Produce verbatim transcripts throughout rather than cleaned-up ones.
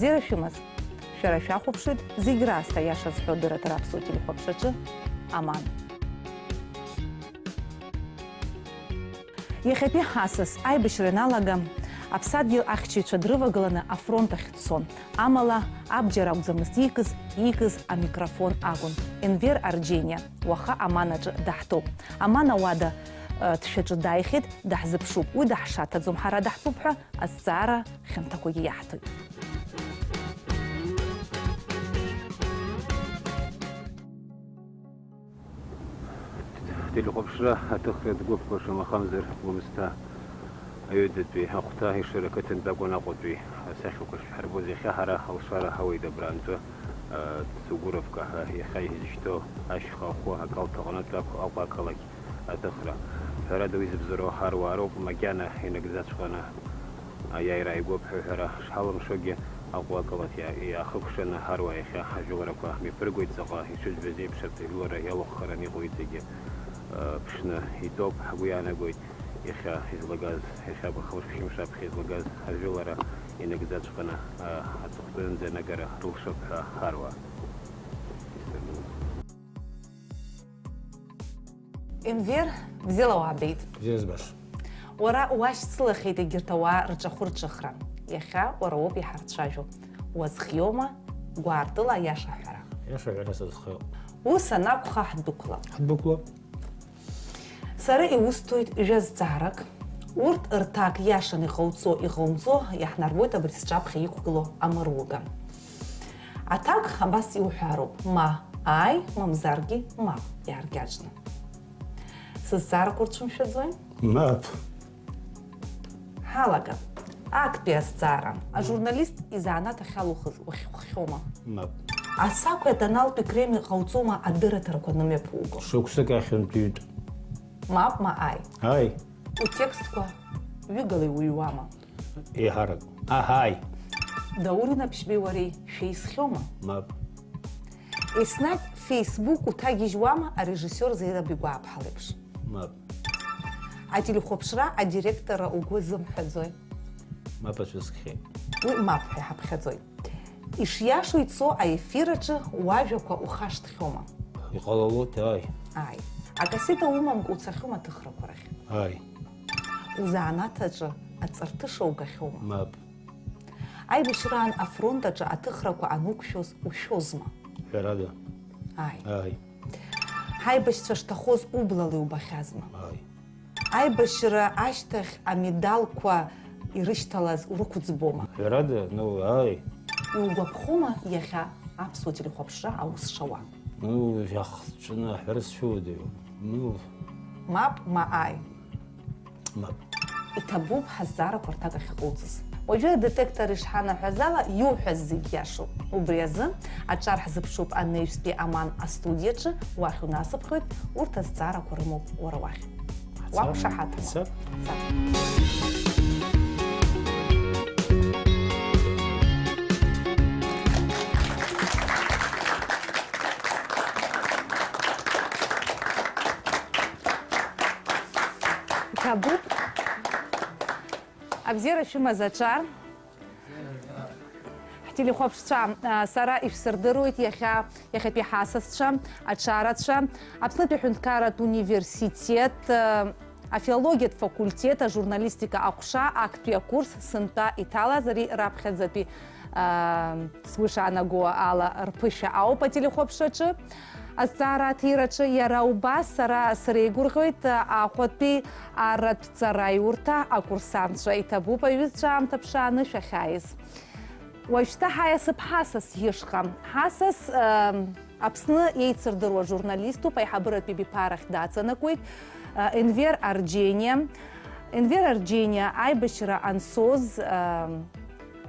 Бзиара шәымаз! Шәара шәахәаԥшуеит зегь раасҭа аиаша зҳәо адырраҭара Аԥсуа телехәаԥшраҿы, аман. Иахьатәи ҳасас аибашьра ианалага, аԥсадгьыл ахьчаҩцәа дрывагыланы афронт ахь дцон. Амала, абџьар акәӡамызт иикыз, иикыз амикрофон акәын. Енвер Арџьениа уаха Аманаҿы даҳтәоуп. Аман ауада, э, ҭшәаҿы дааихьеит, даҳзыԥшуп. Уи даҳшаҭаӡом, ҳара даҳтәуп ҳәа азҵаара хьанҭақәагьы иаҳҭоит. Телехәаԥшра аҭыхратә гәыԥқәа, шамахамзар, Гәымсҭа аҩыдатәи ахәҭа, Ешыра ақыҭантә акәын Аҟәатәи асахьақәа шҳарбоз. Иахьа ҳара алшара ҳауеит абрантәы, а, Цугуровка ҳәа иахьа изышьҭоу ашьха ахәы акалҭ аҟнытә Аҟәа ақалақь аҭыхра. Ҳәарада, уи зыбзоуроу ҳаруаа роуп, макьана инагӡаҵәҟьаны аиааира ааигәоуп ҳәа ҳәара шҳалымшогьы, Аҟәа ақалақь иа-, иаахыкәшаны ҳаруаа иахьа ҳажәыларақәа мҩаԥыргоит, ҵаҟа ицәыӡбаз еиԥш арҭ ажәылара иалахәхаран иҟоу иҵегьы, э, ԥшны итәоуп. Ҳгәы иаанагоит, иахьа излагаз, иахьа хымш-ԥшьымш аԥхьа излагаз ажәылара инагӡаҵәҟьаны, э, аҵыхәтәанӡа анагара рылшап ҳәа ҳаруаа. Енвер, бзиала уаабеит. Бзиа збаша. Уара уашьцылахеит егьырҭ ауаа рҿахәы-рҿыхра. Иахьа уара уоуп иҳарцәажәо. Уазхиоума гәаартыла аиаша аҳәара? Аиаша аҳәара сазхиоуп. Ус анакәха, ҳдәықәлап. Ҳдәықәлап. Сара иусҭоит жәа-зҵаарак. Урҭ рҭак иашан иҟауҵо, иҟоумҵо иаҳнарбоит абри сҿаԥхьа иқәгылоу амыруга. Аҭак абас иуҳәароуп, ма ааи, мамзаргьы мап, иааркьаҿны. Сызҵаарақәа урцәымшәаӡои? Мап. Ҳалагап. Актәи азҵаара. Ажурналист изанааҭ ахьалухыз уахьхәхьоума? Мап. Асақәеи атоналтәи креми ҟауҵома адырраҭарақәа анымҩаԥуго? Шықәсык ахьынтәиит. Мап, ма ааи. Ааи. Утекстқәа ҩыгала иуҩуама? Еиҳарак. Аҳаи! Даур Инаԥшьбеи уареи шәеизхьоума? Мап. Еснагь Facebook уҭагьежьуама арежиссиор Зеинаб игәааԥҳа леиԥш? Мап. Ателехәаԥшра адиректорра угәы азымҳәаӡои? Мап ацәыскхьеит. Уи мап ҳәа иҳаԥхьаӡоит. Ишиашоу ицо аефир аҿы уажәақәа ухашҭхьоума? Иҟалалоит, ааи. Ааи. Акассета умамкәа уцахьоума аҭыхрақәа рахь? Ааи. Узанааҭ аҿы аҵарҭыша угахьоума? Мап. Аибашьраан афронт аҿы аҭыхрақәа ануқәшәоз ушәозма? Ҳәарада. Ааи. Ааи. Ҳаибашьцәа шҭахоз ублала иубахьазма? Ааи. Аибашьра ашьҭахь амедалқәа ирышьҭалаз урықәӡбома? Ҳәарада, ну, ааи. Иугәаԥхома иахьа аԥсуа телехәаԥшра аус шауа? Ну, иахҵәаны аҳәара сшәоуадаҩу. Ну. Мап, ма ааи. Мап. Иҭабуп ҳазҵаарақәа рҭак ахьаҟоуҵаз. Уажәы адетектор ишҳанаҳәаз ала, иуҳәаз зегь иашоуп. Убри азы аҿар ҳзыԥшуп анаҩстәи Аман астудиаҿы, уахь унасыԥхьоит, урҭ азҵаарақәа рымоуп уара уахь. Ҳцап. Уақәшаҳаҭума? Ҳцап. Ҳцап. Иҭабуп. Абзиара шәымаз аҿар. Ҳтелехәаԥшцәа, а, сара ишәсырдыруеит иахьа, иахьатәи ҳасасцәа, аҿарацәа, Аԥснытәи аҳәынҭқарратә университет, а, афилологиатә факультет, ажурналистика аҟәша, актәи акурс сынтәа иҭалаз, ари раԥхьаӡатәи, а, сгәы шаанаго ала, рԥышәа ауп ателехәаԥшраҿы. Азҵаара аҭираҿы иара убас сара среигәырӷьоит Аҟәатәи арратә ҵараиурҭа акурсантцәа. Иҭабуп, аҩызцәа, аамҭа ԥшааны шәахьааиз. Уажәшьҭа ҳаиасып ҳасас ишҟа. Ҳасас, э, Аԥсны еицырдыруа журналиступ, аиҳабыратәи абиԥарахь даҵанакуеит, э, Енвер Арџьениа. Енвер Арџьениа аибашьра ансоз, э,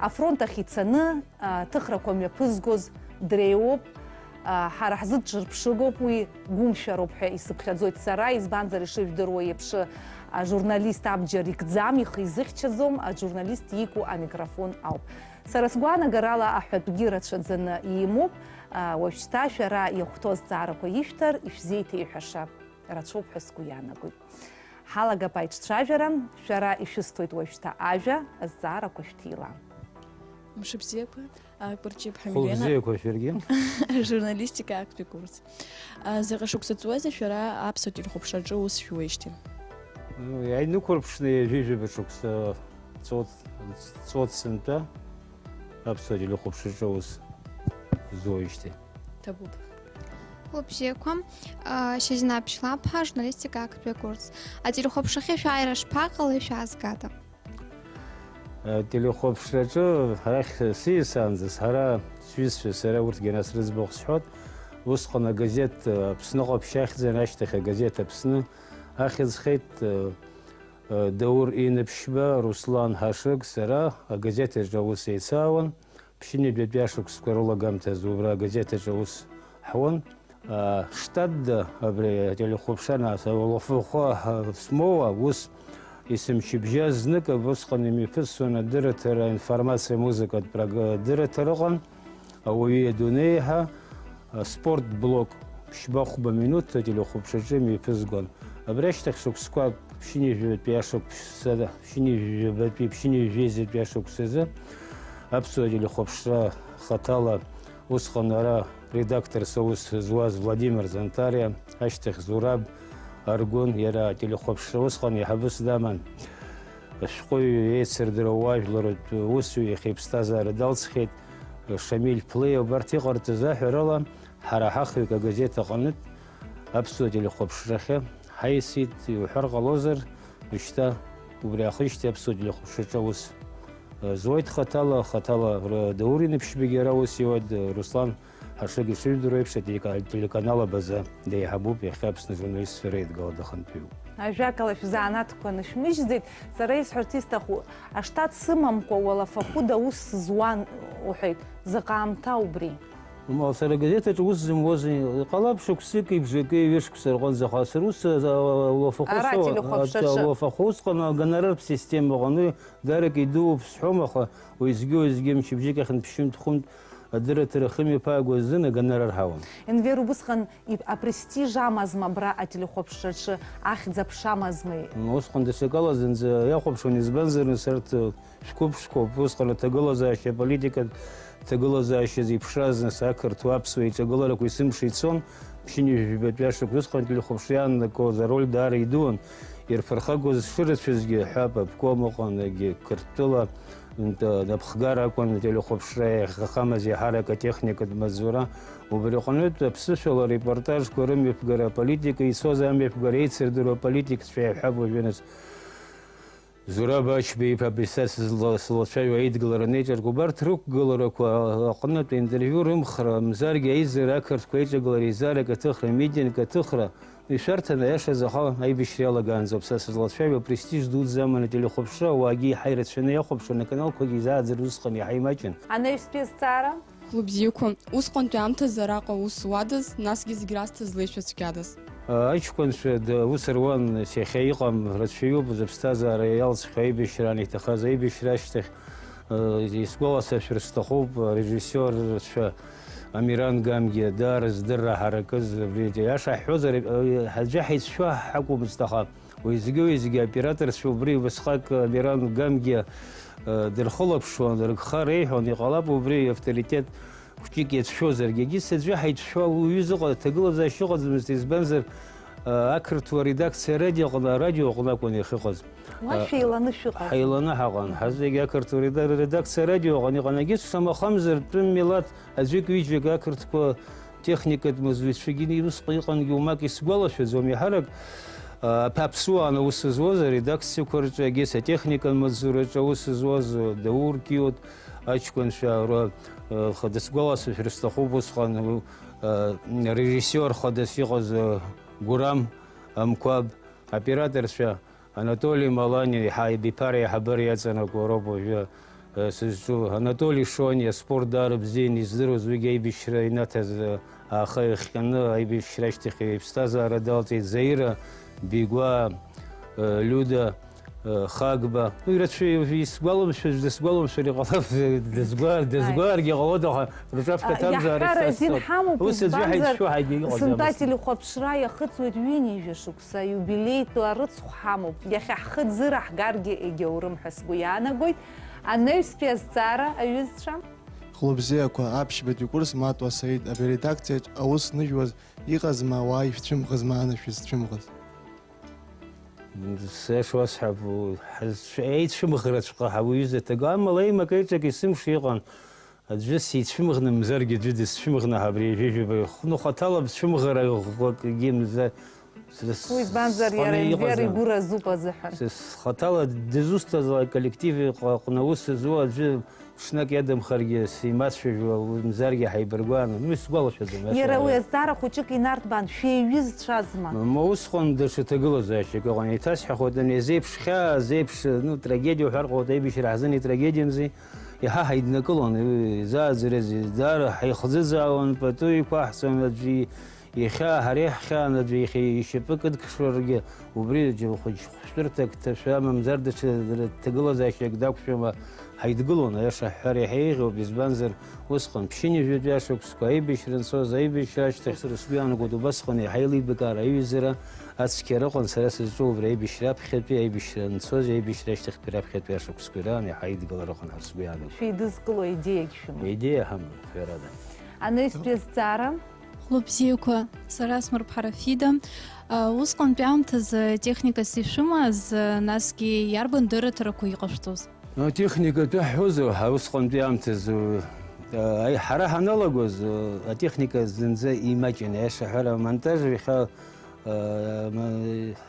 афронт ахь ицаны, аҭыхрақәа мҩаԥызгоз дреиуоуп, ҳара ҳзы дҿырԥшыгоуп, уи гәымшәароуп ҳәа исыԥхьаӡоит сара, избанзар, ишыжәдыруа еиԥш, ажурналист абџьар икӡам, ихы изыхьчаӡом, ажурналист иику амикрофон ауп. Сара сгәаанагарала аҳәатәгьы рацәаӡаны имоуп, уажәшьҭа шәара иахәҭоу азҵаарақәа ишәҭар, ишәзеиҭеиҳәаша рацәоуп ҳәа сгәы иаанагоит. Ҳалагап аиҿцәажәара, шәара ишәысҭоит уажәшьҭа ажәа, азҵаарақәа шәҭила. Мшыбзиақәа, акәырҷиаԥҳа Милена. Хәылбзиақәа шәаргьы. Журналистика актәи курс. А, заҟа шықәса ҵуазеи шәара аԥсуа телехәаԥшраҿы аус шәуеижьҭеи? Ну, иааинықәырԥшны ҩажәижәаба шықәса ҵуеит, ҵуеит сынтәа аԥсуа телехәаԥшраҿы аус зуеижьҭеи. Ҭабуп. Хәылбзиақәа, а, Шьазина Ԥшьлаԥҳа, журналистика актәи акурс. Ателехәаԥшрахьы шәааира шԥаҟалеи, шәаазгада? Ателехәаԥшраҿы арахь сиасаанӡа сара, сҩызцәа, сара урҭгьы ара срыӡбахә сҳәоит. Усҟан агазеҭ Аԥсны ҟаԥшь ахьӡын, ашьҭахь агазеҭ Аԥсны ахьӡхеит. Даур Инаԥшьба, Руслан Ҳашыг, сара агазеҭ аҿы аус еицаауан. Ԥшьынҩажәатәи ашықәсқәа рылагамҭазы убра агазеҭ аҿы аус ҳуан. А, штатда абри ателехәаԥшра нас ауалафахәы, а, смоуа, ус есымчыбжьа знык усҟан имҩаԥысуан адырраҭара, информациа, музыкатә прог-, адырраҭара ыҟан, ауаҩы адунеи ҳәа, а, спорт блок ԥшьба-хәба минуҭ ателехәаԥшраҿы имҩаԥызгон. Абри ашьҭахь шықәсқәак, ԥшьынҩажәатәи ашықәс-, ԥшьынҩажәатәи, ԥшьынҩажәеизатәи ашықәсазы аԥсуа телехәаԥшра хаҭала усҟан ара редакторс аус зуаз Владимир Зантариа, ашьҭахь Зураб Аргәын, иара ателехәаԥшра усҟан еиҳабыс даман. Ашәҟәыҩҩы, еицырдыруа, уаажәларратә усзуҩ, иахьа иԥсҭазаара далҵхьеит, Шамиль Ԥлеиа, убарҭ иҟарҵаз аҳәарала, ҳара ҳахҩык агазеҭ аҟнытә аԥсуа телехәаԥшрахьы ҳаиасит, иуҳәар ҟалозар, шьҭа убри аахижьҭеи аԥсуа телехәаԥшраҿы аус, э, зуеит хаҭала, хаҭала Р-, Даур Инаԥшьбагьы ара аус иуеит, э, Руслан Ҳашыг ишыжәдыруа еиԥш, ателека-, ателеканал Абаза деиҳабуп, иахьа Аԥсны ажурналистцәа реидгыла дахантәаҩуп. Ажәакала, шәзанааҭқәа нышәмыжьӡеит. Сара исҳәарц исҭаху, аштат сымамкәа уалафахәыда аус зуан, уҳәеит. Заҟа аамҭа убри? Амал, сара агазеҭ аҿы ус зымуаз, иҟалап, шықәсыки бжаки, ҩышықәса рҟынӡа, аха сара ус, а, а, уалафахәы Ара соуа, ателехәаԥшраҿы. А, уалафахәы усҟан агонорартә система ыҟан, уи дарак идууп сҳәом, аха уеизгьы-уеизгьы мчыбжьык ахьынтә ԥшьынтә-хәынтә адырраҭара ахьымҩаԥааго азын агонорар ҳауан. Енвер, убысҟан и-, апрестиж амазма абра ателехәаԥшраҿы, ахьӡ-аԥша амазма? М, усҟан даҽакала зынӡа иахәаԥшуан, избанзар, нас арҭ, э, шәқәыԥшқәоуп, усҟан аҭагылазаашьа, аполитикатә ҭагылазаашьа зеиԥшраз, нас ақырҭуа аԥсуа еиҿагыларақәа есымша ицон, ԥшьынҩажәи жәбатәи ашықәс усҟан ателехәаԥшра иааннакылоз ароль даара идуан, ирԥырхагоз шырацәазгьы ҳәа, обком ыҟан, егьи Қырҭтәыла, Напхгара акәын ателехәаԥшра иахьахамыз, еиҳарак атехникатә маҵзура. Убри аҟнытә аԥсышәала арепортажқәа рымҩаԥгара, аполитика ицоз амҩаԥгара еицырдыруа аполитикцәа иаҳәап уажәы, нас, Зураб Ачба-иԥа, абри са сызла-, сылацәажәо аидгылара анеиҿырк, убарҭ рықәгыларақәа аҟнытә аинтервиу рымхра, мзаргьы аизара, ақырҭқәа аиҿагылара, еизарак аҭыхра, митинг аҭыхра, Ишәарҭан, аиашаз, аха аибашьра иалагаанӡоуп са сызлацәажәо, апрестиж дуӡӡа аман ателехәаԥшра, ауаагьы еиҳа ирацәаны иахәаԥшуан, аканалқәагьы изааӡар усҟан иаҳа имаҷын. Анаҩстәи азҵаара? Хәлыбзиақәа, усҟантәи аамҭазы араҟа аус зуадаз, насгьы зегь расҭаз злеишәа цәгьадаз. Аҷкәынцәа д-, ус руан, иахьа иҟам рацәаҩуп, зыԥсҭазаара иалҵхьоу аибашьраан иҭахаз аибашьра ашьҭахь. Исгәаласыршәар сҭахуп, арежиссиорцәа Амиран Гамгиа, даара здырра ҳаракыз, абри аиаша ҳҳәозар, аӡәы ҳаицәшәо ҳакәмызт, аха уеизгьы-уеизгьы аоператорцәа убри убасҟак Амиран Гамгиа дырхылаԥшуан, рыгха реиҳәон, иҟалап убри авторитет хәҷык иацәшәозаргьы, егьыс аӡәы ҳаицәшәо уаҩы зыҟа-, ҭагылазаашьа ыҟаӡамызт, избанзар, ақырҭуа редакциа арадио аҟны, арадио аҟны акәын иахьыҟаз. Уа шәеиланы шәыҟаз? Ҳаиланы ҳаҟан. Ҳазегь ақырҭуа реда-, редакциа арадио аҟан иҟан, егьыс шамахамзар тәым милаҭ аӡәык-ҩыџьак ақырҭқәа техникатә мазуҩцәагьы усҟан иҟангьы умак исгәалашәаӡом, еиҳарак, а, аԥсуаан аус зуаз аредакциақәа рҿы, егьыс атехника маҵзураҿы аус зуаз, а, Даур Киот аҷкәынцәа, ра-, а, хада сгәаласыршәар сҭахуп усҟан, а, режиссиор хадас иҟаз, а, Гурам Амқәаб, аоператорцәа, Анатоли Малани, иҳа-, ибиԥара аиҳабыра иаҵанакуа роуп уажәы, э, сызҿу. Анатоли Шониа, спорт даара бзианы издыруаз, уигьы аибашьра инаҭаз, э, аахаҩ ахҟьаны аибашьра ашьҭахь иԥсҭазаара далҵит. Заира Бигәаа, э, Лиуда, э, Хагба. Уи рацәа исгәаламшәаз, дысгәаламшәар иҟалап, дызгәаар-, дызгәааргьы ҟалоит, аха рҿаԥхьа А, ҭамзаара иаҳҳәар азин исасҵоит. Ҳамоуп, Ус аӡәы избанзар, ҳаицәшәо ҳагьы иҟаӡамызт. Сынтәа ателехәаԥшра иахыҵуеит ҩынҩажәа шықәса, иубилеитәу арыцхә ҳамоуп. Иахьа ҳхы ӡыраҳгаргьы егьаурым ҳәа сгәы иаанагоит. Анаҩстәи азҵаара, аҩызцәа. Хәлыбзиақәа, аԥшьбатәи курс Матуа Саид, абри аредакциаҿ аус ныжәуаз иҟазма, ауаа ишәцәымӷызма, анашә изцәымӷыз? Сеиша уасҳәап, еицәымӷраҵәҟьа ҳауаҩыза ҭага, амала еимакеиҿак есымша иҟан, аӡәы сицәымӷны мзаргьы аӡәы дысцәымӷны ҳәа абри ҩажәижәаба хәны хаҭала бцәымӷра ӷәӷәакгьы мза-, сара с-, Уи избанзар, сханы иара Енвер иҟаӡам. Игәы разуп азыҳәан. Сара схаҭала дызусҭазаалак аколлектив аҟны аус зуа аӡәы ҽнак иадамхаргьы симацәажәо, мзаргьы ҳаибаргәааны, ну, исгәалашәаӡом, иашьа. Иара уи азҵаара хәыҷык инарҭбаан, шәеиҩызцәазма? Ма усҟан даҽа ҭагылазаашьак ыҟан, еиҭасҳәахуеит, ани зеиԥш хьаа, зеиԥш, ну, трагедиа уҳәар ҟалоит, аибашьра ҳзын итрагедиамзи, иаҳа ҳаиднакылон, уи зааӡарызи, даара ҳаихӡыӡаауан, пату иқәаҳҵон аӡәы. Иахьа ҳара иаҳхьаанадо иахьа ишьапы кыдкшаргьы, убри џьара хәыҷ хәшәтәырҭак ҭашәа, мамзар даҽа ҭагылазаашьак дақәшәама ҳаидгылон, аиаша ҳҳәар иаҳа еиӷьуп, избанзар, усҟан ԥшьынҩажәатәи ашықәсқәа аибашьра анцоз, аибашьра ашьҭахь сара сгәы иаанагоит убасҟан иаҳа еилибакаара аиҩызара ацқьара ыҟан, сара сызҿу убри аибашьра аԥхьатәи, аибашьра анцоз, аибашьра ашьҭахьтәи раԥхьатәи ашықәсқәа ираан иаҳа идгылара ыҟан ҳәа сгәы иаанагоит. Шәеидызкыло аидеиагь шәымоуп? Идеиа ҳамам, ҳәарада. Анаҩстәи азҵаара. Хәлыбзиақәа, сара смырԥҳара Фида. Усҟантәи аамҭазы техникас ишәымаз, насгьы иарбан дырраҭарақәа иҟашәҵоз? Атехникатәы ҳҳәозар, ҳа усҟантәи аамҭазы, ҳара ҳаналагоз, атехника зынӡа имаҷын, аиаша ҳәара, амонтаж иахьа,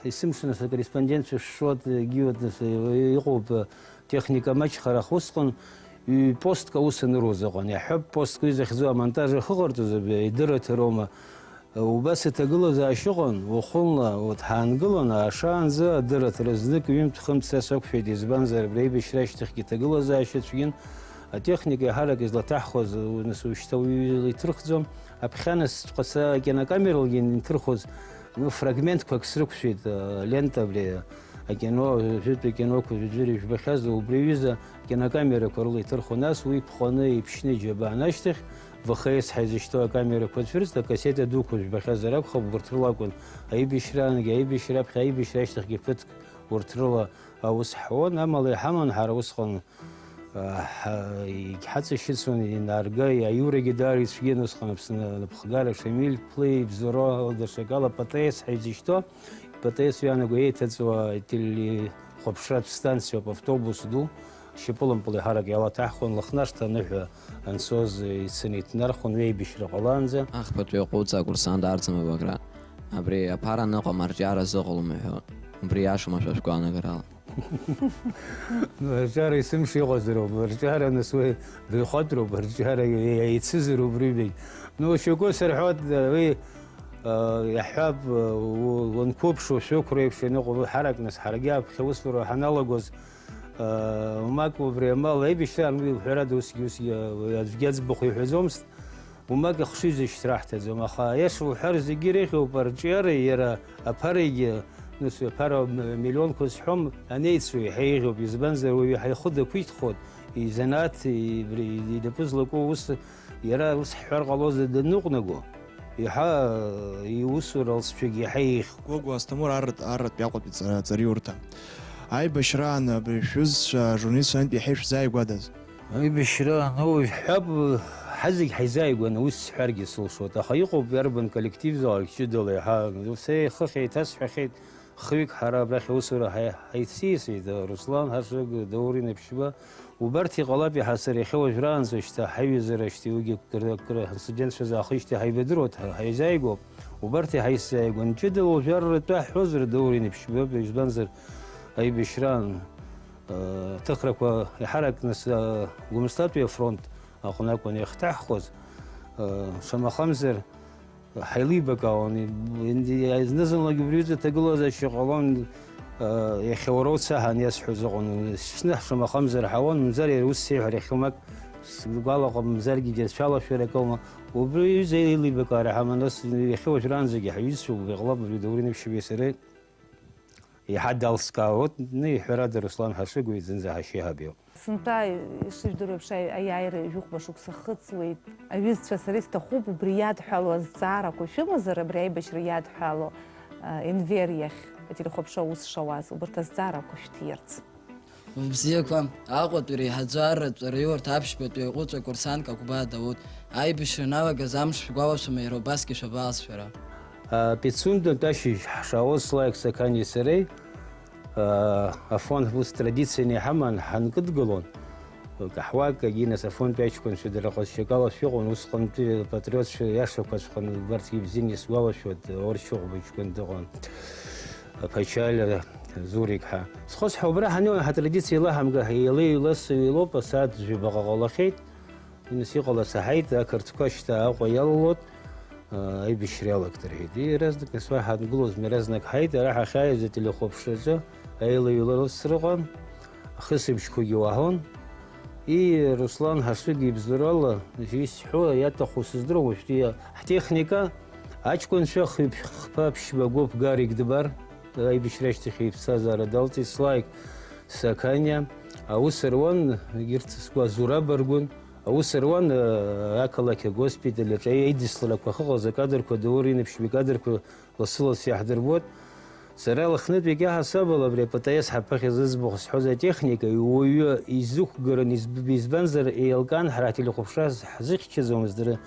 есымша нас акорреспондентцәа шшо, егьиуа нас иҟоуп, техника маҷхара, аха усҟан ҩ-постк аус аныруаз ыҟан. Иаҳҳәап, постк ҩыза ахьӡу амонтаж ахыҟарҵоз, абри идырраҭароума, убас аҭагылазаашьа ыҟан, уахынла, урҭ ҳаангыланы, аашаанӡа адырраҭара знык ҩынтә-хынтә са сақәшәеит, избанзар, абри аибашьра ашьҭахьгьы ҭагылазаашьа цәгьан, атехника еиҳарак излаҭаҳхуаз, нас уажәшьҭа уаҩы илаиҭырхӡом, аԥхьа насҵәҟьа са акинокамералгьы инҭырхуаз, ну, фрагментқәак срықәшәеит, лента, абри, акино, жәытә акиноқәа жәаӡәыра ижәбахьаз, убри аҩыза акинокамерақәа рыла иҭырхуан, нас уи ԥҟаны, иԥшьны иџьабаа ашьҭахь, В Х С ҳәа изышьҭоу акамерақәа цәырҵт, акассета дуқәа жәбахьазар акәхап, урҭ рыла акәын аибашьраангьы, аибашьра аԥхьа, аибашьра ашьҭахьгьы ԥыҭк урҭ рыла аус ҳуан, амала иҳаман ҳара усҟан, ҳа-, егьҳаҵашьыцуан, инарга, аиурагьы даара ицәгьан усҟан Аԥсны анапхгара, Шамиль Плеи, Бзоро, даҽакала П Т С ҳәа изышьҭоу, П Т С иаанаго еиҭаҵуа ателехәаԥшратә станциоуп, автобус ду, шьапылампыл еиҳарак иалаҭаҳхуан, Лыхнашҭа аныҳәа анцоз ицаны иҭнархон, ҩеибашьра ҟалаанӡа. Ахԥатәи аҟәыҵ акурсант Арӡынба Баграт. Абри аԥара аныҟам арҿиара зыҟалом иҳәо. Убри иашоума шәа шәгәаанагарала? Ну, арҿиара есымша иҟазароуп, арҿиара нас уи баҩхатәроуп, арҿиара еицызароуп рыҩбагь. Ну, шьоукы сырҳәоит, уи, а, иаҳҳәап, а, у-, уанқәыԥшу, шәықәра еиԥш ианыҟоу, ҳарак нас ҳаргьы аԥхьа аусура ҳаналагоз, а, умак убри амал аибашьраан уи ҳәарада усгьы, усгьы, а, аӡәгьы аӡбахә иҳәаӡомызт. Умак ахшыҩзышьҭра ҳҭаӡом, аха аиаша уҳәар зегьы иреиӷьуп, арҿиареи иара аԥареигьы, нас уи аԥара м-, миллионқәа зҳәом, анеицәоу иаҳа еиӷьуп, избанзар уаҩы иаҳа ихы дақәиҭхоит, изанааҭ, ибри-, инапы злаку аус, иара ус ҳҳәар ҟалозар даныҟәнаго, иаҳа, э, иусура алҵшәагьы иаҳа еиӷьуп. Гогәуа Асҭамыр арратә, арратәи Аҟәатәи ҵара-, ҵариурҭа. Аибашьраан абри шәҩызцәа ажурналистцәа рынтә иаҳа ишәзааигәадаз? Аибашьра, ну, ҳҳәап, ҳазегь ҳаизааигәан, ус сҳәаргьы сылшоит. Аха иҟоуп иарбан коллективзаалак ҷыдала иаҳа. Са хыхь еиҭасҳәахьеит, хҩык ҳара абрахь аусура ҳаи-, ҳаицисит, Руслан Ҳашыг, Даур Инаԥшьба. Убарҭ иҟалап иаҳа сара иахьа уажәраанӡа шьҭа ҳаиҩызара шьҭа уигьы акры, акры ҳастудентцәа заахижьҭеи ҳаибадыруеит, ҳа-, ҳаизааигәоуп. Убарҭ иаҳа исзааигәан. Ҷыдала уажәраратәы ҳҳәозар, Даур Инаԥшьба, избанзар, аибашьраан. Э, ҭыхрақәа иаҳарак нас, э, Гәымсҭатәи афронт аҟны акәын иахҭаҳхуаз, э, шамахамзар, ҳаилибакаауан, и-, инди-, зны-зынлагьы убри аҩыза аҭагылазаашьа ҟалон, э, иахьа уара уца ҳәа аниасҳәоз ыҟан, шьҭа шамахамзар ҳауан, мамзар иара ус сеиҳәар иахьа умак сгәалаҟа, мамзаргьы џьара цәалашәарак аума, убри аҩыза аилибакаара ҳаман, нас иахьа уажәраанӡагьы ҳаҩызцәоуп, иҟалап, убри Даур Инаԥшьбеи сареи. Иаҳа далскаауеит, ну, ҳәарада, Руслан Ҳашыгә, уи зынӡа ҳашьеиҳаб иоуп. Сынтәа, ишыжәдыруа еиԥш, аи-, аиааира жәохәба шықәса хыҵуеит. Аҩызцәа сара исҭахуп убри иадҳәалоу азҵаарақәа шәымазар, абри аибашьра иадҳәалоу, а, Енвер иахь ателехәаԥшра аус шауаз, убарҭ азҵаарақәа шәҭиарц. Бзиақәа, Аҟәатәи реиҳаӡоу арратә ҵараиурҭа аԥшьбатәи аҟәыҵ акурсант Какәбаа Дауҭ, аибашьра аналагаз амш шәгәалашәома, иара убасгьы шәабалаз шәара? А, Пицунда Ташьыжь, ҳшаауаз Слаик Сақани сареи, а, Афон ус традицианы иҳаман, ҳанкыдгылон. Каҳуак, Гинес, Афонтәи аҷкәынцәа дара ҟазшьакала шәыҟан, усҟантәи апатриотцәа иашақәаҵәҟьан, убарҭгьы ибзианы исгәалашәоит, Оршьыхәба ҷкәын дыҟан, Ԥачалиа Зурик ҳәа. Схәыцҳа убра ҳанеи ҳатрадициа еилаҳамга, еилеи-еиласыҩ еилоуп, асааҭ жәабаҟа ҟалахьеит. Инас иҟалаз саҳаит, ақырҭқәа шьҭа Аҟәа иалалоит, аа, аибашьра иалагт рҳәеит. Иаразнак нас уа ҳангылозма, иаразнак ҳаит, ара ҳахьааиз ателехәаԥшраҿы аилаҩ-еиласра ыҟан, ахысыбжьқәагьы уаҳон. И, Руслан Ҳасугьы ибзоурала исҳәо иаҭаху сыздыруам, уажәтәи ҳтехника аҷкәынцәа хҩы-ԥшь-, хԥа-ԥшьба гәыԥ Гарик Дбар, аибашьра ашьҭахь иԥсҭазаара далҵит, Слаик Сақаниа, аус руан, егьырҭ сгәы Зураб Аргәын, аус руан, ақалақь агоспиталь аҿы аидысларақәа ахьыҟаз акадрқәа, Даур Инаԥшьба икадрқәа лассы-лассы иаҳдырбоит. Сара Лыхнытәик иаҳасабала абри АПТС ҳаԥыхьа зыӡбахә сҳәоз атехника уаҩы изықәгараны изб-, избанзар, еилкаан ҳара ҳтелехәаԥшра ҳзыхьчаӡомызт, дара,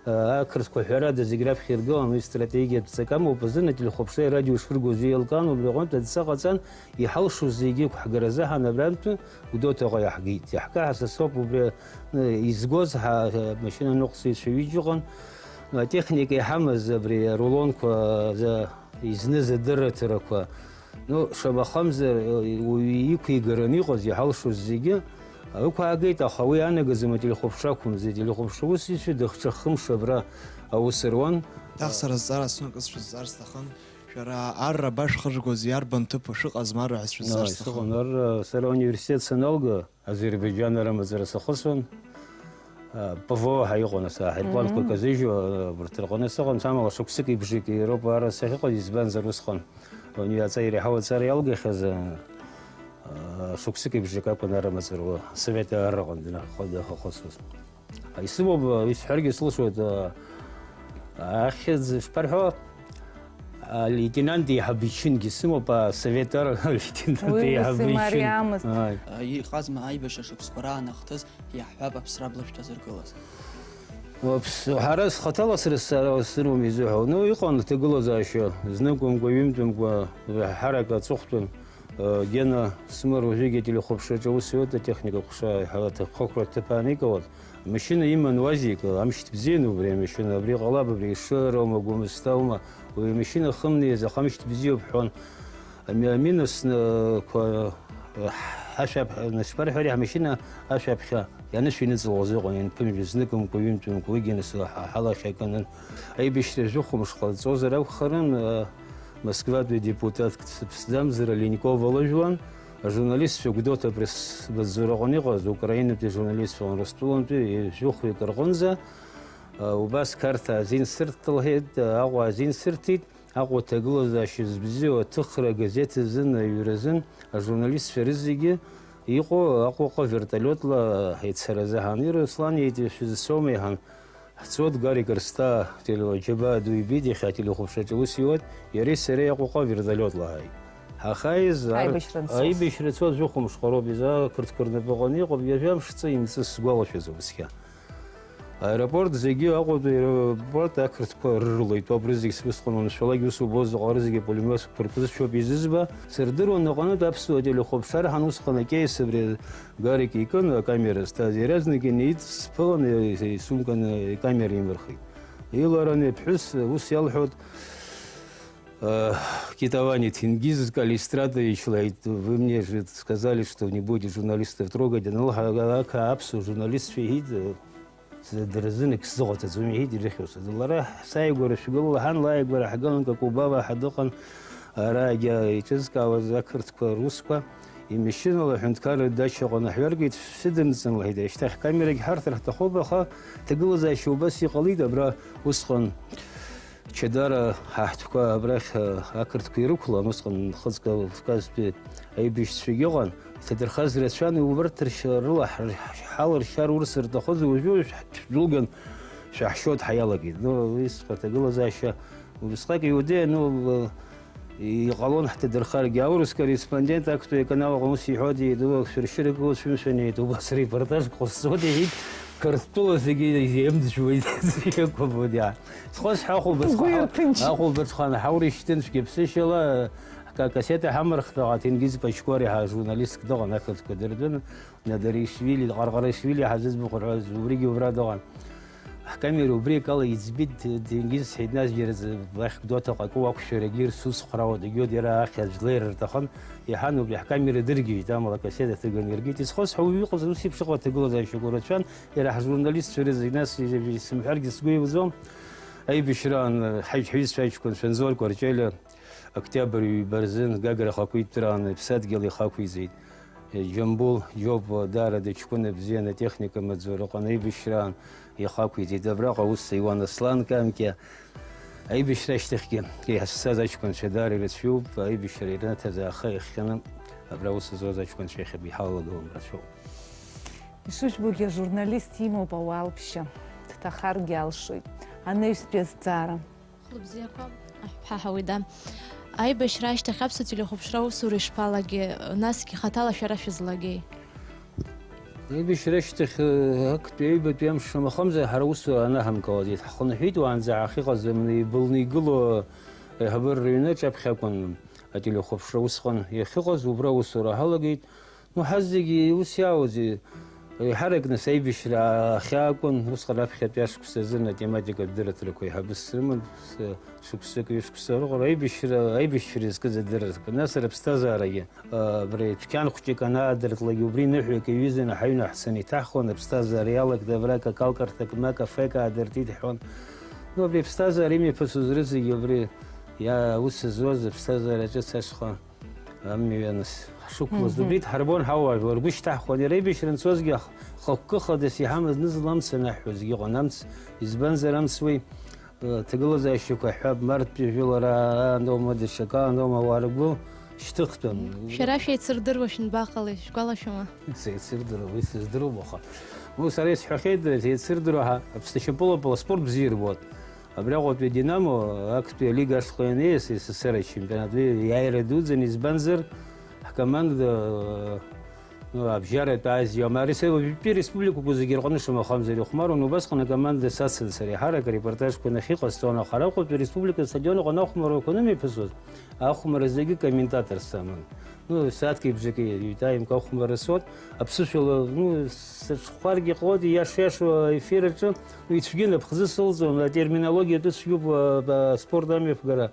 аа, ақырҭқәа ҳәарада зегь раԥхьа иргылан, уи стратегиатә ҵак амоуп азын ателехәаԥшреи арадиои шыргоз еилкаан, убри аҟынтә адҵа ҟаҵан, иҳалшоз зегьы ықәҳгара азыҳәан абрантәи Гәдоуҭаҟа иаҳгеит. Иаҳкаҳаз асоуп убри, э, изгоз ҳа-, машьына ныҟәцаҩцәа ҩыџьа ыҟан. Атехника иҳамаз абри арулонқәа за-, изныз адырраҭарақәа, ну, шамахамзар, э, уаҩы иқәигараны иҟаз, иҳалшоз зегьы ықәаагеит, аха уи анагаӡам ателехәаԥшра ақәымзи. Ателехәаԥшра усзуҩцәа дыхҽа хымш абра аус руан. Ҭах, сара зҵаара сымоуп, шәызҵаар сҭахын. Шәара арра башәхыргоз иарбан ҭыԥу шыҟаз, ма арра ҳәа сшәызҵаар Ааи, сҭахын. Сыҟан арра, сара ауниверситет саналга, Азербаиџьан арымаҵура сахысуан. А, ПВО ҳәа иҟан ас, аҳаирпланқәа Мм. казыжьуа, а, абарҭ рҟны сыҟан, амала шықәсыки бжаки роуп арра сахьыҟаз, избанзар усҟан ауаҩы аҵаира иаҳау аҵара иалгахьаз, а, а, шықәсыки бжак акәын арымаҵура, асовет арраҟны днахо-, дахьахысуаз. Исымоуп, исҳәаргьы сылшоит, а, ахьӡ шԥарҳәо, а, лейтенант еиҳаб ичынгьы сымоуп, а, совет ар лейтенант Уи ус еиҳаб ичын. Имариамызт. Ааи. А, иҟазма аибашьра шықәсқәа раан ахҭыс, иаҳҳәап, аԥсра бла шәҭазыргылаз? Уаԥс, ҳара схаҭала сара сара сырмам изыҳәа. Ну, иҟан аҭагылазаашьа, зныкәымкәа, ҩынтәымкәа, ҳарак аҵыхәтәан. Гена Смыр уажәыгьы ателехәаԥшраҿы аус иуеит, атехника ҟәша аҭаххықәра аҭыԥ ааникылоит. Амашьына иман УАЗик, амшьҭ бзиан убри амашьына, абри ҟалап, абри ишыроума, Гәымсҭаума, уи амашьына хымнеиз, аха амшьҭ бзиоуп ҳҳәон. Ами-, аминусқәа, ҳашәаԥ-, нас шԥарҳәари, ҳмашьына ашәаԥхьа ианышә иныҵалоз ыҟан, ианԥымжәоз, зныкымкәа, ҩынтәымкәа, уигьы нас ҳа-, ҳалахь акын. Аибашьра жәохә мыш ҟалҵозар акәхарын, Москватәи адепутатк дсыԥсӡамзар, Линкова лыжәлан, ажурналистцәа Гәдоуҭа апресс-маҵзураҟны иҟаз, Украинатәи ажурналистцәа Урыстәылантәи жәохәҩык рҟынӡа, убас Қарҭаа азин сырҭ лҳәеит, Аҟәа азин сырҭеит, Аҟәа аҭагылазаашьа зыбзиоу аҭыхра агазеҭ азын, аҩра азын, ажурналистцәа рызегьы иҟоу Аҟәаҟа вертолиотла ицара азыҳәан. Ируслан иеит, ишәызцома иҳәан. Ҳцоит, Гарик Рсҭаа, теле-, џьабаа ду ибеит, иахьа ателехәаԥшраҿы аус иуеит, иареи сареи Аҟәаҟа вертолиотла ҳааит. Ҳахааиз ар-, Аибашьра анцоз. Аибашьра цоз жәохә мышқәа роуп, изы ақырҭқәа рнапы аҟны иҟоуп, ҩажәа мш ҵа имҵыс сгәалашәаӡом цқьа. Аеропорт зегьы, Аҟәатәи аеропорт ақырҭқәа рырлеит, убри зегь сусҟан уаншәалак, ус убозар, аҟара зегьы апулемиотқәа рҟәызшьоуп изызба. Сырдыруан аҟнытә аԥсуа телехәаԥшра ҳан усҟан акеис абри Гарик икын акамера зҭаз, иаразнак инеидсԥылан, исумканы икамера имырхит. Илараны иԥҳәыс ус иалҳәоит, э, Китавани Тенгиз Калистратович лаҳәит, вы мне же сказали, что не будете журналистов трогать. Анылҳәа, аԥсуа журналистцәа иҳәит, э, дара рзын егьсзыҟаҵаӡом, иҳәеит ирыхьуаз. Лара сааигәара шәгыл лҳәан, лааигәара ҳгылан, Какубава ҳәа дыҟан, ара егьа еиҿызкаауаз ақырҭқәа, русқәа, имашьынала аҳәынҭқарра дачаҟны ҳҩаргеит, шәсыдымҵын, лҳәеит, ашьҭахь камерагь ҳарҭар ҳҭахуп, аха ҭагылазаашьа убас иҟалеит, абра усҟан Чадара ҳа ҳтәқәа абрахь, а, ақырҭқәа ирықәлан, усҟан Нхыҵ Кавказтәи аибашьцәагьы ыҟан, иҭадырхаз рацәан, убарҭ ршьа-, рыла ҳ-, ҳалыршьар урыс рҭахыз, уажәы шәдәылган шәаҳшьоит ҳәа иалагеит. Ну, уи схы аҭагылазаашьа убысҟак иудеи, ну, Иҟалон ҳҭадырхаргьы, аурыс корреспондент актәи аканал аҟны ус иҳәоит, еидуа шәыршьырак уцәымшәан, еидуа убас репортажк ҟасҵоит, иҳәеит, Қырҭтәыла зегьы еимдыжәуеит, иақәыԥуеит, иа. Схәыцҳа ахәылбыҽха Угәы ҳа-, ирҭынч. Ахәылбыҽха ҳаурышьҭын цәгьаԥсышьала, ҳкакассета ҳамырхтаҟа, Ҭенгиз Пачкәари ҳа журналистк дыҟан, ақырҭқәа дырдын, Надаришвили, Ҟарҟарашвили ҳазыӡбахә рҳәоз, убригьы убра дыҟан. Ҳкамера убри акала иӡбеит, Ҭенгиз сҳәеит, нас џьара зы-, лахь Гәдоуҭаҟа акы уақәшәарагьы рсуцхәрауа дагьиоуп, иара ахьӡ леира рҭахын, иаҳан убри ҳкамера дыргеит, амала акассета ҭыганы иргеит. Изхысҳәо уаҩы иҟаз ус еиԥш ыҟоу аҭагылазаашьақәа рацәан, иара ҳжурналистцәа рзы, нас исымҳәаргьы сгәы иуӡом. Аибашьраан ҳаи-, ҳҩызцәа аҷкәынцәа Анзор Кәарҷелиа, Октиабр ҩба рзын Гагра ахақәиҭтәраан иԥсадгьыл ихақәиҵеит. Џьамбул Џьоба даара дыҷкәына бзиан, атехника маҵзура ыҟан, аибашьраан ихақәиҵеит. Абраҟа аус иуан Аслан Камкиа. Аибашьра ашьҭахьгьы иҳазцаз аҷкәынцәа даара ирацәоуп, аибашьра ирнаҭаз ааха иахҟьаны абра аус зуаз аҷкәынцәа иахьа иҳалагылам рацәоуп. Ишыжәбогьы, ажурналист имоуп ауалԥшьа, дҭахаргьы алшоит. Анаҩстәи азҵаара. Хәлыбзиақәа, аҳәҳәа ҳауида. Аибашьра ашьҭахь аԥсуа телехәаԥшра аусура ишԥалагеи, насгьы хаҭала шәара шәызлагеи? Аибашьра ашьҭахь, э, актәи аҩбатәи амш шамахамзар, ҳара аусура анаҳамкылаӡеит. Ҳхынҳәит уаанӡа ҳахьыҟаз, амни ибылны игылоу аиҳабыра рыҩны аҿаԥхьа акәын ателехәаԥшра усҟан иахьыҟаз, убра аусура ҳалагеит. Ну, ҳазегьы ус иаауазеи? Еиҳарак нас аибашьра ахьаакәын, усҟан раԥхьатәи ашықәс азын атематикатә дырраҭарақәа еиҳабыс срыман, ш-, шықәсык, ҩышықәса рыҟара аибашьра, аибашьцәа ирызкыз адырраҭарақәа. Нас рыԥсҭазаарагьы, а, абри цәқьан хәҷык анаадыртлакгьы, убри ныҳәак иҩызаны ҳаҩны ҳцаны иҭаҳхон, аԥсҭазаара иалагт, абра какалкарҭак ма кафек аадыртит ҳҳәон. Ну, абри аԥсҭазаара имҩаԥысуаз рызегьы абри иа-, аус зуаз аԥсҭазаара ҿыц ашҟа. Амҩа нас ҳшықәлаз, Мгм. Убри дҳарбон ҳауаажәлар, ргәы шьҭаҳхуан, иара аибашьра анцозгьы ах-, хықәкы хадас иҳамаз, нызла амца анаҳҳәозгьы ыҟан, амц, избанзар, амц уи, э, ҭагылазаашьақәа ҳҳәап, Марттәи жәылара, аноума, даҽакы аноума, ауаа ргәы шьҭыхтәын. Шәара шәеицырдыруа шәанбаҟалеи, шәгәалашәома? Сеицырдыруа, уи сыздыруам, аха. Ну, сара исҳәахьеит, еицырдыруа ҳа, Аԥсны ашьапыла аспорт бзиа ирбоит. Абри Аҟәатәи Динамо актәи алига ашҟа ианеиас, С С С Р ачемпионат уи иааира дуӡӡан, избанзар, ҳкоманда, ну, абжьаратә Азиа, ма ари са уажәтәи республикақәа зегьы рҟны шамахамзар ихәмаруан, убасҟан акоманда сацын сара, еиҳарак арепортажқәа нахьыҟасҵон, аха ара Аҟәатәи республика астадион аҟны ахәмаррақәа анымҩаԥысуаз, ахәмарра зегьы комментатор саман. Ну, сааҭки бжаки ҩажәи ааимк ахәмарра соуан, аԥсышәала, ну, сыҽхәаргьы ҟалоит, ииаша-ииашоу аефир аҿы, ну, ицәгьаны аԥхӡы сылҵуам, атерминологиа атәы цәгьоуп, а, а, аспорт амҩаԥгара.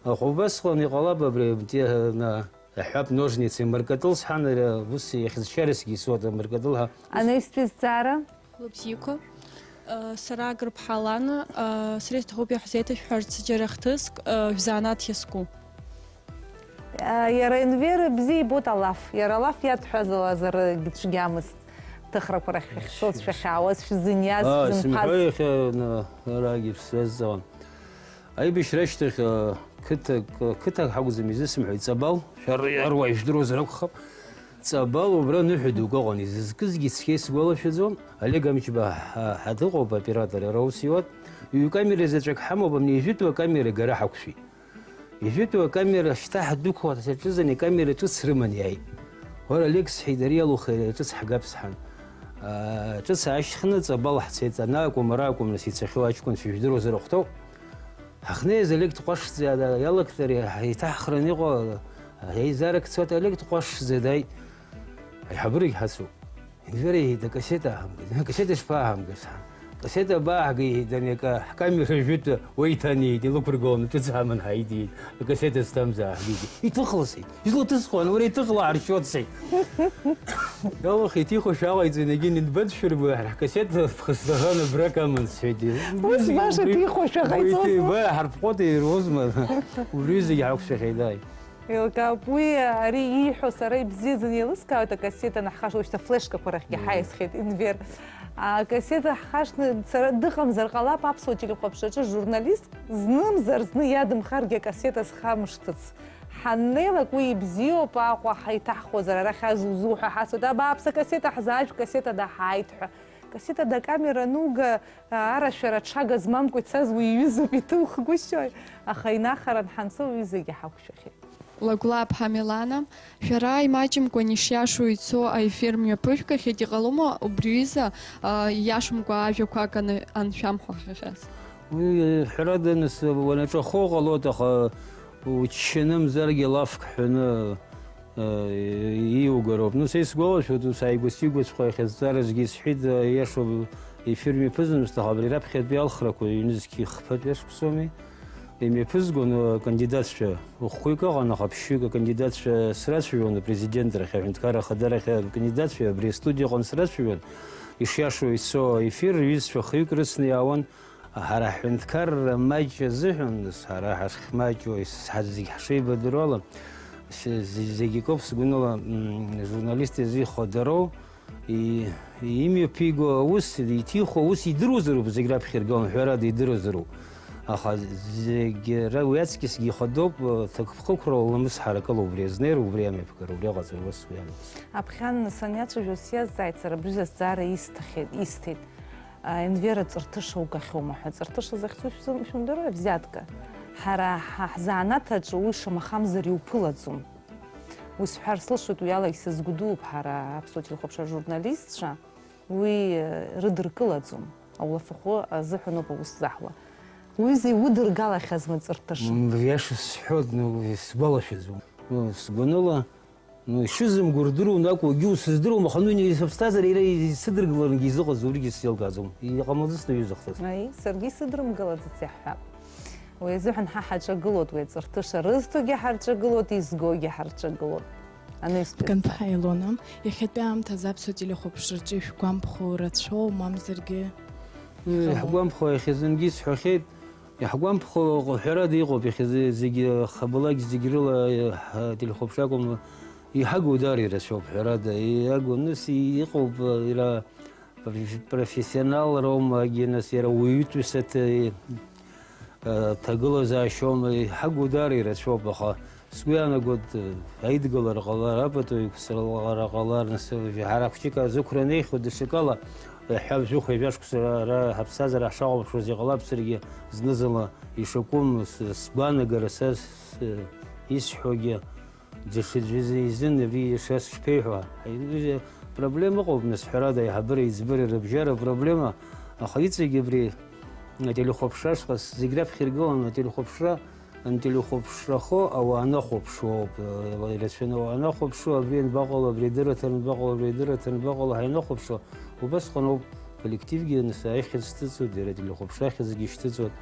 Аха убасҟан иҟалап абри, те-, на-, аҳәап, ножницы, мыркатыл сҳәан, ари ус иахьызшьарасгьы исоуеит, амыркатыл ҳәа. Анаҩстәи зҵаара? Лыбзиақәа. Э, сара Агрыԥҳа Алана, э, сара исҭахуп иаҳзеиҭашәҳәарц џьара хҭыск, э, шәзанааҭ иазку. Иара Енвер бзиа ибоит алаф. Иара алаф иадҳәазалаз арагь цәгьамызт. Ҭыхрақәа рахь шәахьцоз, шәахьаауаз, шәзыниаз, Аа, шәзынԥаз. Сымҳәои иахьа, н-, арагь шәсазҵаауан. Аибашьра ашьҭахь, а, қыҭак, қыҭак ҳакәӡам изысымҳәеи, Ҵабал, шәара иаруа ижәдыруазар акәхап. Ҵабал убра ныҳәа дук ыҟан, изызкызгьы цқьа исгәалашәаӡом. Олег Амҷба ҳа-, ҳа дыҟоуп, оператор, иара аус иуан. Ҩ-камера заҵәык ҳамоуп, амни ижәытәу акамера гара ҳақәшәеит. Ижәытәу акамера шьҭа ҳдәықәларц аҿызан, икамера ҿыц рыман иааит. Уара, Олег, сҳәеит, ари алухеира ҿыц ҳгап, сҳәан. Аа, ҿыц аашьхны Ҵабал ҳцеит, ана акәым, ара акәым, нас ицахьоу аҷкәынцәа ижәдыруазар ахәҭоуп. Ҳахьнеиз Олег дҟәашӡа иа-, иалагт ари, ҳаиҭаҳхраны иҟоу аизарак цоит, Олег дҟәашӡа дааит. Аиҳабырагь ҳацуп. Енвер иҳәеит, акассета аҳамгеит. Акассета шԥаҳамгеи, сҳәан. Акассета абааҳгеи, иҳәеит, ани акы ҳкамера жәытәы уеиҭанеит, илықәыргыланы ҿыц ҳаман ҳаидиит. Акассета зҭамзааҳгеит. Иҭыхласеит. Излаҭысхуан, уара иҭыхла ҳаршьуацеи? Иалахеит, иҭихуашәа ҟаиҵеит, егьи нбадшәырбои, ҳара ҳкассета ԥхасҭаханы абрак аман, сҳәеит. Ус баша ҭихуашәа ҟаиҵозма? Уи ҭи-, ба, ҳарԥҟоҭ ируазма? Убри зегь ҳақәшәахьеит, ааи. Еилкаауп, уи ари ииҳәо сара ибзиаӡаны еилыскаауеит, акассета анаҳхашҭуа, уажәшьҭа флешкақәа рахьгьы Мм. ҳаиасхьеит, Енвер. Акассета ҳхашҭны сара дыҟамзар ҟалап аԥсуа телехәаԥшраҿы журналистк, знымзар зны иадымхаргьы акассета зхамышҭыц. Ҳаннеилак уи ибзиоуп, Аҟәа ҳаиҭаҳхуазар, арахь азу-зу ҳәа ҳасуеит, абааԥс, акассета ҳзаажә, кассета даҳааит ҳәа. Кассетада акамера ануга, арашәара аҽага змамкәа ицаз уи иҩызоуп, иҭухгәышьои? Аха инахаран ҳанцо уҩызагьы ҳақәшәахьеит. Лагәлааԥҳа Милана, шәара имаҷымкәан ишиашоу ицо аефир мҩаԥыжәгахьеит, иҟалома убри аҩыза, а, ииашамкәа ажәақәак аны-, аншәамҳәахьаз? Уи, ҳәарада, нас, уанаҿахо ҟалоит, аха уччаны мзаргьы лафк ҳәаны, э, иугароуп. Ну, са исгәалашәоит, ус ааигәа-сигәаҵәҟьа иахьазҵааразгьы исҳәеит, э, иашоуп, ефир мҩаԥызамызт, аха абри раԥхьатәи алхрақәа ҩнызқьи хԥатәи ашықәсоуми, имҩаԥызгон, э, акандидатцәа. Хәҩык ыҟан, аха ԥшьҩык акандидатцәа срацәажәон, апрезидент рахь, аҳәынҭқарра ахадарахь акандидатцәа абри астудиаҟны срацәажәон. Ишиашоу ицо аефир, рҩызцәа хҩык рыцны иаауан. Ҳара ҳҳәынҭқарра маҷ азыҳәан, нас, ҳара ҳашхьмаҷуа, ес-, ҳа-, зегь ҳшеибадыруа ала, се-, зе-, зегь акоуп сгәаныла, м, журналист изы ихадароу, и-, имҩаԥиго аус, иҭихуа аус идыруазароуп, зегь раԥхьа иргылан, ҳәарада, идыруазароуп. Аха зегь ра-, уи аҵкьысгьы ихадоуп, ҭакԥхықәра ламыс ҳаракыла убри азнеира, убри амҩаԥгара, убри аҟаҵара, ус уи амҩаԥгара. Аԥхьан саниацәажәоз сиазҵааит сара, абри азҵаара исҭахьеит, исҭеит. А, Енвер, аҵарҭыша угахьоума ҳәа. Аҵарҭыша захьӡу шәзым-, шәымдыруеи, взятка? Ҳара ҳа-, ҳзанааҭ аҿы уи шамахамзар иуԥылаӡом. Уи сҳәар слышоит, уи алагь сазгәдууп ҳара аԥсуа телехәаԥшра журналистцәа, уи, э, рыдыркылаӡом. Аулафахәы азыҳәаноуп аус заҳуа. Уҩыза иудыргалахьазма аҵарҭыша? М, иаша сҳәоит, ну, сгәалашәаӡом. Ну, сгәаныла, ну, ишызымго рдыруан акәу, егьи усыздыруам, аха, ну, сыԥсҭазаара иара исыдыргыларангьы изыҟаз уригьы сзеилкааӡом. Иҟамлаӡацт аҩыза ахҭыс. Аи, саргьы исыдрымгалаӡац иаҳҳәап. Уи азыҳәан ҳа ҳаҿагылоит, уи аҵарҭыша рызҭогьы ҳарҿагылоит, изгогьы ҳарҿагылоит. Анестәи Канԥҳа Илона, иахьатәи аамҭазы аԥсуа телехәаԥшраҿы ишәгәамԥхо рацәоу, мамзаргьы? Ыы, иҟалоу? Иаҳгәамԥхо иахьазынгьы исҳәахьеит, иаҳгәамԥхо ҳәарада иҟоуп, иахьазы зегьы, хабалак зегь рыла, ҳа, телехәаԥшра акәым, иҳагу даара ирацәоуп, ҳәарада, иагу, нас, иҟоуп, иара профессионалроума, агьи, нас, иара уаҩытәыҩсаҭа, э, ҭагылазаашьоума, иҳагу даара ирацәоуп, аха сгәы иаанагоит, э, аидгылара ҟалар, апату еиқәсырӷәӷәара ҟалар, нас, э, ҳара хәҷык азықәра анеихьоу даҽакала, э, ҳәа жәохә-ҩажәа шықәса ра-, ра-, ҳаԥсҭазаара ҳшахәаԥшуаз иҟалап, саргьы зны-зынла ишакәым с-, сгәаанагара са с-, исҳәогьы. Даҽаӡәы изы-, изын абри иашаз шԥеиҳәо? Аҩыза, проблема ыҟоуп, нас, ҳәарада, аиҳабыра-еиҵбыра рыбжьара проблема, аха иҵегь абри ателехәаԥшра ашҟа зегь раԥхьа иргыланы ателехәаԥшра, ателехәаԥшрахо ауаа анахәаԥшуа ауп, э, ирацәаны ауаа анахәаԥшуа, абри анбаҟало, абри адырраҭара анбаҟало, абри адырраҭара анбаҟало ҳәа ианахәаԥшуа, убасҟан ауп коллективгьы, нас, аихьӡ шьҭыҵуеит, иара ателехәаԥшра ахьӡгьы шьҭыҵуеит.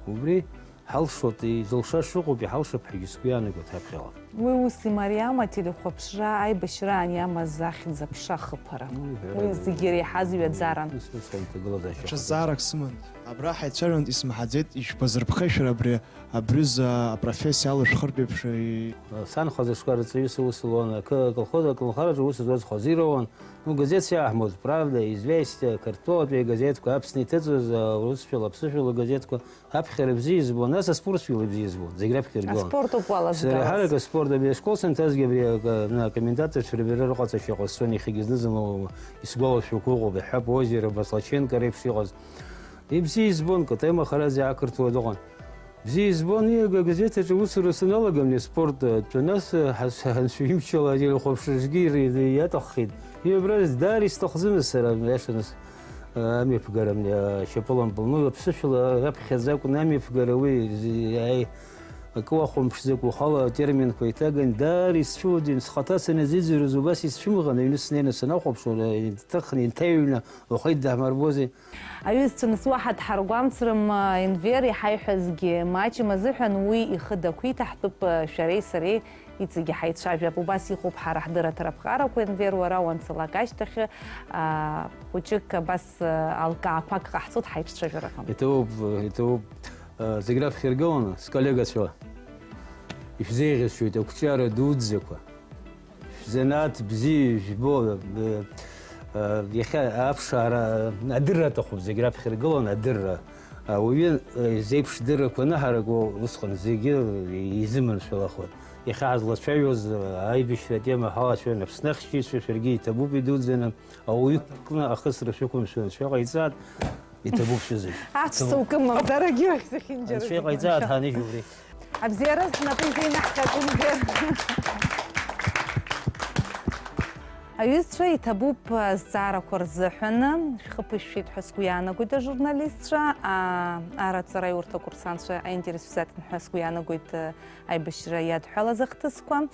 Убри Ҳалшоит, изылша шыҟоуп, иҳалшап ҳәагьы сгәы иаанагоит ҳаԥхьаҟа. Уи ус имариам, ателехәаԥшра аибашьраан иамаз ахьӡ-аԥша ахыԥара. Уи, уи ҳәарада, зегьы иреиҳаз ҩаӡаран. Ус, ус аиҭагылазаашьа. Даҽа зҵаарак сыман. Абра ҳаицәажәантә исмаҳаӡеит, ишәбазырԥхеи шәара абри, абри аҩыза апрофессиа алышәхыртә еиԥш, и- Сан хазы шкәа рҵаҩыс аус луан, акы, аколхоз, аколнхараҿы аус зуаз хазы ироуан. Ну, газеҭс иааҳмоз, Правда, Известия, Картәылатәи агазеҭқәа, Аԥсны иҭыҵуаз, аурысшәала, аԥсышәала газеҭқәа, Аԥхьара бзиа избон, нас аспортшәала бзиа избон, зегь раԥхьа иргон. Аспорт ауп уалазгалаз. Сара ҳарак аспорт, абри ашкол санҭазгьы абри ак-, на-, акомментаторцәа рыбжьара рыҟаҵашьа ҟасҵон, иахьагьы зны-зынла исгәалашәақәа ыҟоуп, иаҳҳәап, озер, Баслаченко реиԥш иҟаз. Ибзиа избон, Катаи Махараӡе ақырҭуа дыҟан. Бзиа избон, иага агазеҭ аҿы аусура саналагамни аспорт атәы, нас, ҳас-, ҳанцәа имчала ателехәаԥшраҿгьы ир-, иаҭаххеит. Иабра даара исҭахӡамызт сара, иашаныс. Амҩаԥгара, ашьапылампыл, ну, аԥсышәала раԥхьаӡа акәын амҩаԥгара, уи, зи-, аи-, акы уахәамԥшӡакәа ухала атерминқәа иҭаган, даара исцәыуадаҩын, схаҭа саназыӡырҩыз убас исцәымӷын, аҩны снеины санахәаԥшуа, инҭыхны, инҭаҩны, уаха идаҳмырбозеи? Аҩызцәа, нас уаҳа дҳаргәамҵрым, Енвер, иҳаиҳәазгьы маҷым азыҳәан уи ихы дақәиҭаҳтәып, шәареи сареи Иҵегьы ҳаицәажәап. Убас иҟоуп ҳара ҳдырраҭара аԥҟарақәа, Енвер, уара уанцалак ашьҭахь, аа, хәыҷык абас, аа, алкаақәак ҟаҳҵоит ҳаиҿцәажәараҟны. Иҭабуп, иҭабуп. Зегь раԥхьа иргыланы, сколлегацәа, ишәзеиӷьасшьоит ақәҿиара дуӡӡақәа, шәзанааҭ бзиа ижәбо, иахьа аԥшаара, адырра аҭахуп, зегь раԥхьа иргыланы адырра. Ауаҩы, изеиԥш дыррақәа анаҳаракуа, усҟан зегьы изыманшәалахоит. Иахьа ҳазлацәажәоз, аибашьра атема ҳалацәажәон, Аԥсны ахьчаҩцәа, шәаргьы иҭабуп идуӡӡаны, ауаҩы кны ахысра шәықәымшәо анцәа ҟаиҵааит, иҭабуп шәызегь. Аҵәца укымамзарагьы уахь зехьынџьара Анцәа зегь иҟаиҵааит, анцәа. Ҳанышә убри. Абзиараз напы изеинаҳҟьатәымзар. Аҩызцәа, иҭабуп, а, азҵаарақәа рзыҳәаны, шәхы ԥышәшәеит ҳәа сгәы иаанагоит ажурналистцәа, а, араҵара аиурҭа акурсантцәа аинтерес шәзаҭан ҳәа сгәы иаанагоит, а, аибашьра иадҳәалаз ахҭысқәа.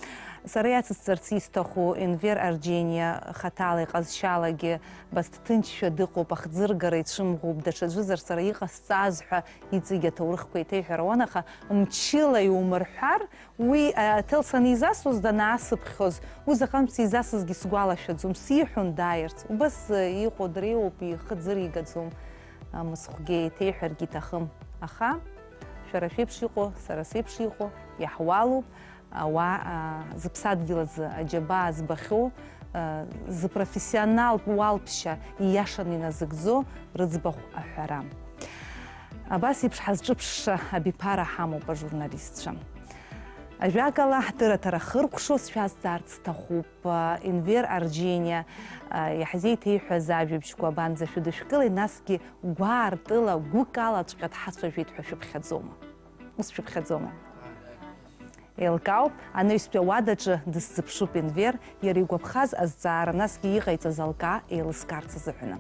Сара иацысҵарц исҭаху Енвер Арџьениа хаҭала иҟазшьалагьы, абас дҭынчшәа дыҟоуп, ахӡыргара ицәымӷуп, даҽаӡәызар сара иҟасҵаз ҳәа иҵегь аҭоурыхқәа еиҭеиҳәара уан, аха мчыла иумырҳәар, уи, а, аҭел санизасуаз данаасыԥхьоз, уи заҟантә сизасызгьы сгәалашәаӡом, сиҳәон дааирц. Убас, а, иҟоу дреиуоуп, ихы ӡыригаӡом, а, мыцхәгьы еиҭеиҳәаргьы иҭахым. Аха шәара шәеиԥш иҟоу, сара сеиԥш иҟоу иаҳуалуп. Ауаа, а, зыԥсадгьыл азы аџьабаа збахьоу, а, зыпрофессионалтә уалԥшьа ииашаны иназыгӡо рыӡбахә аҳәара. Абас еиԥш ҳазҿыԥшша абиԥара ҳамоуп ажурналистцәа. Ажәакала, ҳдырраҭара хыркәшо сшәазҵаарц сҭахуп, а, Енвер Арџьениа, а, иаҳзеиҭеиҳәаз ажәабжьқәа абанӡа шәыдышәкылеи, насгьы гәаартыла, гәыкалаҵәҟьа дҳацәажәеит ҳәа шәыԥхьаӡома? Ус шәыԥхьаӡома? Еилкаауп, анаҩстәи ауадаҿы дысзыԥшуп Енвер, иара игәаԥхаз азҵаара, насгьы иҟаиҵаз алкаа еилыскаарц азыҳәаны.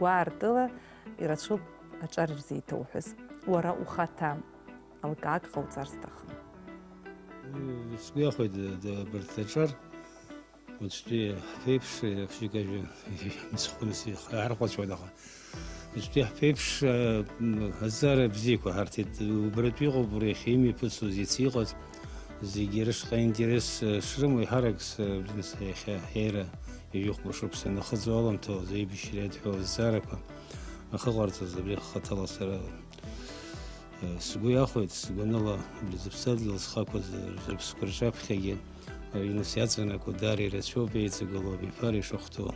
Гәаартыла ирацәоуп аҿар ирзеиҭоуҳәаз. Уара ухаҭа алкаак ҟауҵар сҭахым. Сгәы иахәеит, д-, д-, абарҭ аҿар. Уаҵәтәи ҳԥеиԥш, ԥшьыкажәы мцхәыныс ихы аарҟәацәуан, аха уаҵәтәи ҳԥеиԥш, а, м, азҵаара бзиақәа ҳарҭеит. Убаратәы иҟоуп, уара иахьа имҩаԥысуаз, иацы иҟаз, зегьы рышҟа интерес, а, шрымоу еиҳарак с-, с-, иахьа ҳаира ҩажәихәба шықәса анахыҵуа аламҭалаз аибашьра иадҳәалаз азҵаарақәа ахыҟарҵаз абри хаҭала сара Сгәы иахәеит, сгәаныла, абри зыԥсадгьыл зхақәыз, рыԥсқәа рҿаԥхьагьы, аҩныс иаҵанакуа даара ирацәоуп еиҵагылоу абиԥара ишахәҭоу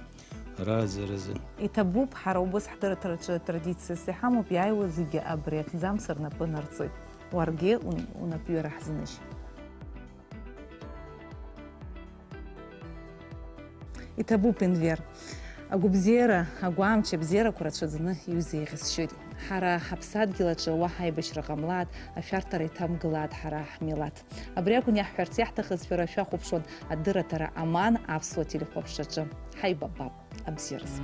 арааӡаразы. Иҭабуп, ҳара убас ҳдырраҭараҿы атрадициас иҳамоуп, иааиуа зегьы абри аҭӡамц рнапы нарҵоит. Уаргьы ун-, унапҩы раҳзынажь. Иҭабуп, Енвер. Агәабзиара, агәамч абзиарақәа рацәаӡаны иузеиӷьасшьоит. Ҳара ҳаԥсадгьыл аҿы уаҳа аибашьра ҟамлааит, ашәарҭара иҭамгылааит ҳара ҳмилаҭ. Абри акәын иаҳҳәарц иаҳҭахыз, шәара шәахәаԥшуан адырраҭара Аман аԥсуа телехәаԥшраҿы. Ҳаибабап абзиаразы.